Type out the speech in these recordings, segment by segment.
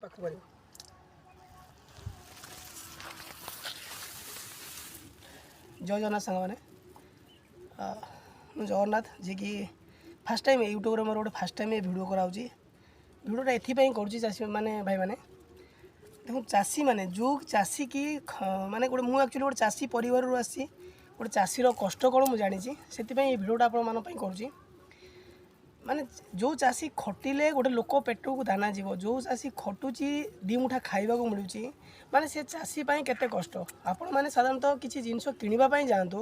ପାଖକୁ କରିବ। ଜୟ ଜଗନ୍ନାଥ ସାଙ୍ଗମାନେ। ମୁଁ ଜଗନ୍ନାଥ, ଯିଏକି ଫାର୍ଷ୍ଟ ଟାଇମ୍ ୟୁଟ୍ୟୁବରେ ମୋର ଗୋଟେ ଫାର୍ଷ୍ଟ ଟାଇମ୍ ଏ ଭିଡ଼ିଓ କରାହେଉଛି। ଭିଡ଼ିଓଟା ଏଥିପାଇଁ କରୁଛି, ଚାଷୀମାନେ, ଭାଇମାନେ, ଦେଖନ୍ତୁ, ଚାଷୀମାନେ, ଯେଉଁ ଚାଷୀ କି ମାନେ ଗୋଟେ ମୁଁ ଆକ୍ଚୁଆଲି ଗୋଟେ ଚାଷୀ ପରିବାରରୁ ଆସିଛି। ଗୋଟେ ଚାଷୀର କଷ୍ଟ କ'ଣ ମୁଁ ଜାଣିଛି। ସେଥିପାଇଁ ଏ ଭିଡ଼ିଓଟା ଆପଣମାନଙ୍କ ପାଇଁ କରୁଛି। ମାନେ ଯେଉଁ ଚାଷୀ ଖଟିଲେ ଗୋଟେ ଲୋକ ପେଟକୁ ଦାନା ଯିବ, ଯେଉଁ ଚାଷୀ ଖଟୁଛି 2 ମୁଠା ଖାଇବାକୁ ମିଳୁଛି, ମାନେ ସେ ଚାଷୀ ପାଇଁ କେତେ କଷ୍ଟ। ଆପଣମାନେ ସାଧାରଣତଃ କିଛି ଜିନିଷ କିଣିବା ପାଇଁ ଯାଆନ୍ତୁ,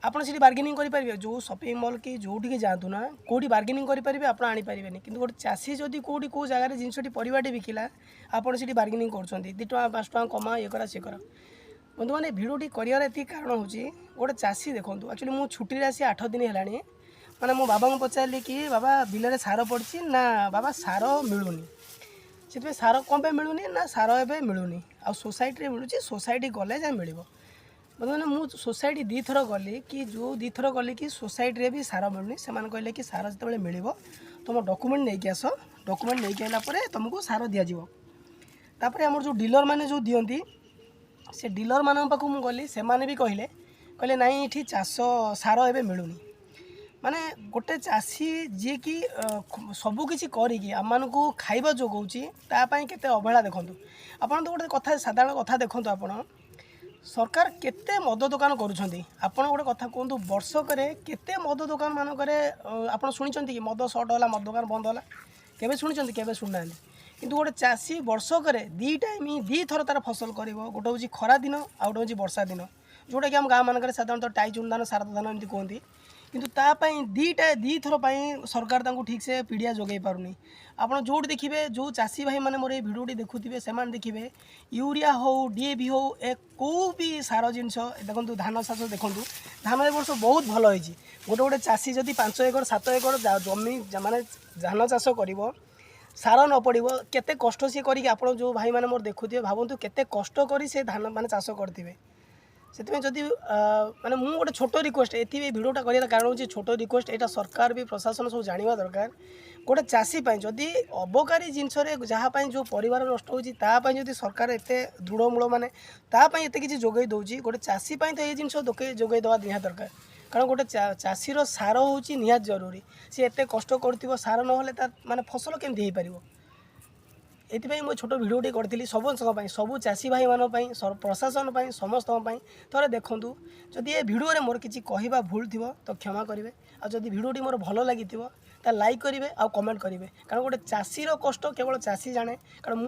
ଆପଣ ସେଠି ବାର୍ଗେନିଂ କରିପାରିବେ? ଯେଉଁ ସପିଂ ମଲ୍ କି ଯେଉଁଠିକି ଯାଆନ୍ତୁ ନା, କେଉଁଠି ବାର୍ଗେନିଂ କରିପାରିବେ ଆପଣ? ଆଣିପାରିବେନି। କିନ୍ତୁ ଗୋଟେ ଚାଷୀ ଯଦି କେଉଁଠି କେଉଁ ଜାଗାରେ ଜିନିଷଟି, ପରିବାଟି ବିକିଲା, ଆପଣ ସେଠି ବାର୍ଗେନିଂ କରୁଛନ୍ତି, 2 ଟଙ୍କା 5 ଟଙ୍କା କମା, ଇଏ କରା, ସିଏ କର। ବନ୍ଧୁମାନେ, ଭିଡ଼ିଓଟି କରିବାର ଏତିକି କାରଣ ହେଉଛି, ଗୋଟେ ଚାଷୀ, ଦେଖନ୍ତୁ, ଆକ୍ଚୁଆଲି ମୁଁ ଛୁଟିରେ ଆସି 8 ଦିନ ହେଲାଣି। ମାନେ ମୋ ବାବାଙ୍କୁ ପଚାରିଲି କି ବାବା, ବିଲରେ ସାର ପଡ଼ିଛି? ନା ବାବା, ସାର ମିଳୁନି। ସେଥିପାଇଁ ସାର କ'ଣ ପାଇଁ ମିଳୁନି? ନା, ସାର ଏବେ ମିଳୁନି, ଆଉ ସୋସାଇଟିରେ ମିଳୁଛି, ସୋସାଇଟି ଗଲେ ଯାଇ ମିଳିବ। ବନ୍ଧୁମାନେ, ମୁଁ ସୋସାଇଟି 2 ଥର ଗଲି କି ଯେଉଁ 2 ଥର ଗଲି କି ସୋସାଇଟିରେ ବି ସାର ମିଳୁନି। ସେମାନେ କହିଲେ କି ସାର ଯେତେବେଳେ ମିଳିବ, ତୁମ ଡକୁମେଣ୍ଟ ନେଇକି ଆସ, ଡକୁମେଣ୍ଟ ନେଇକି ଆସିଲା ପରେ ତୁମକୁ ସାର ଦିଆଯିବ। ତାପରେ ଆମର ଯେଉଁ ଡିଲର ମାନେ ଯେଉଁ ଦିଅନ୍ତି, ସେ ଡିଲରମାନଙ୍କ ପାଖକୁ ମୁଁ ଗଲି। ସେମାନେ ବି କହିଲେ ନାଇଁ, ଏଠି ଚାଷ ସାର ଏବେ ମିଳୁନି। ମାନେ ଗୋଟେ ଚାଷୀ ଯିଏକି ସବୁକିଛି କରିକି ଆମମାନଙ୍କୁ ଖାଇବା ଯୋଗାଉଛି, ତା ପାଇଁ କେତେ ଅବହେଳା ଦେଖନ୍ତୁ ଆପଣ। ତ ଗୋଟେ କଥା, ସାଧାରଣ କଥା ଦେଖନ୍ତୁ ଆପଣ, ସରକାର କେତେ ମଦ ଦୋକାନ କରୁଛନ୍ତି। ଆପଣ ଗୋଟେ କଥା କୁହନ୍ତୁ, ବର୍ଷକରେ କେତେ ମଦ ଦୋକାନ ମାନଙ୍କରେ ଆପଣ ଶୁଣିଛନ୍ତି କି ମଦ ସର୍ଟ ହେଲା, ମଦ ଦୋକାନ ବନ୍ଦ ହେଲା? କେବେ ଶୁଣିଛନ୍ତି? କେବେ ଶୁଣିନାହାନ୍ତି। କିନ୍ତୁ ଗୋଟେ ଚାଷୀ ବର୍ଷକରେ ଦୁଇ ଟାଇମ୍, 2 ଥର ତା'ର ଫସଲ କରିବ। ଗୋଟେ ହେଉଛି ଖରା ଦିନ, ଆଉ ଗୋଟେ ହେଉଛି ବର୍ଷା ଦିନ, ଯେଉଁଟାକି ଆମ ଗାଁ ମାନଙ୍କରେ ସାଧାରଣତଃ ଟାଇଚୁନ ଧାନ, ଶାରଦ ଧାନ ଏମିତି କୁହନ୍ତି। କିନ୍ତୁ ତା ପାଇଁ 2ଟା 2 ଥର ପାଇଁ ସରକାର ତାଙ୍କୁ ଠିକ୍ସେ ପିଡ଼ିଆ ଯୋଗାଇ ପାରୁନି। ଆପଣ ଯେଉଁଠି ଦେଖିବେ, ଯେଉଁ ଚାଷୀ ଭାଇମାନେ ମୋର ଏଇ ଭିଡ଼ିଓଟି ଦେଖୁଥିବେ, ସେମାନେ ଦେଖିବେ, ୟୁରିଆ ହଉ, ଡିଏପି ହଉ, ଏ କେଉଁ ବି ସାର ଜିନିଷ ଦେଖନ୍ତୁ, ଧାନ ଚାଷ ଦେଖନ୍ତୁ, ଧାନ ଏ ବର୍ଷ ବହୁତ ଭଲ ହେଇଛି। ଗୋଟେ ଗୋଟେ ଚାଷୀ ଯଦି 5 ଏକର, 7 ଏକର ଜମି ମାନେ ଧାନ ଚାଷ କରିବ, ସାର ନ ପଡ଼ିବ, କେତେ କଷ୍ଟ ସିଏ କରିକି, ଆପଣ ଯେଉଁ ଭାଇମାନେ ମୋର ଦେଖୁଥିବେ, ଭାବନ୍ତୁ କେତେ କଷ୍ଟ କରି ସେ ଧାନ ମାନେ ଚାଷ କରିଥିବେ। ସେଥିପାଇଁ ଯଦି ମାନେ ମୁଁ ଗୋଟେ ଛୋଟ ରିକ୍ୱେଷ୍ଟ, ଏଥିପାଇଁ ଭିଡ଼ିଓଟା କରିବାର କାରଣ ହେଉଛି ଛୋଟ ରିକ୍ୱେଷ୍ଟ। ଏଇଟା ସରକାର ବି, ପ୍ରଶାସନ ସବୁ ଜାଣିବା ଦରକାର। ଗୋଟେ ଚାଷୀ ପାଇଁ ଯଦି ଅବକାରୀ ଜିନିଷରେ ଯାହା ପାଇଁ ଯେଉଁ ପରିବାର ନଷ୍ଟ ହେଉଛି, ତା ପାଇଁ ଯଦି ସରକାର ଏତେ ଦୃଢ଼ମୂଳ, ମାନେ ତା ପାଇଁ ଏତେ କିଛି ଯୋଗାଇ ଦେଉଛି, ଗୋଟେ ଚାଷୀ ପାଇଁ ତ ଏଇ ଜିନିଷ ଯୋଗାଇ ଦେବା ନିହାତି ଦରକାର। କାରଣ ଗୋଟେ ଚାଷୀର ସାର ହେଉଛି ନିହାତି ଜରୁରୀ। ସେ ଏତେ କଷ୍ଟ କରୁଥିବ, ସାର ନହେଲେ ତା ମାନେ ଫସଲ କେମିତି ହେଇପାରିବ? ଏଥିପାଇଁ ମୁଁ ଛୋଟ ଭିଡ଼ିଓଟି କରିଥିଲି ସମସ୍ତଙ୍କ ପାଇଁ, ସବୁ ଚାଷୀ ଭାଇମାନଙ୍କ ପାଇଁ, ପ୍ରଶାସନ ପାଇଁ, ସମସ୍ତଙ୍କ ପାଇଁ। ଥରେ ଦେଖନ୍ତୁ। ଯଦି ଏ ଭିଡ଼ିଓରେ ମୋର କିଛି କହିବା ଭୁଲ ଥିବ ତ କ୍ଷମା କରିବେ। ଆଉ ଯଦି ଭିଡ଼ିଓଟି ମୋର ଭଲ ଲାଗିଥିବ, ତାହେଲେ ଲାଇକ୍ କରିବେ ଆଉ କମେଣ୍ଟ କରିବେ। କାରଣ ଗୋଟେ ଚାଷୀର କଷ୍ଟ କେବଳ ଚାଷୀ ଜାଣେ। କାରଣ ମୁଁ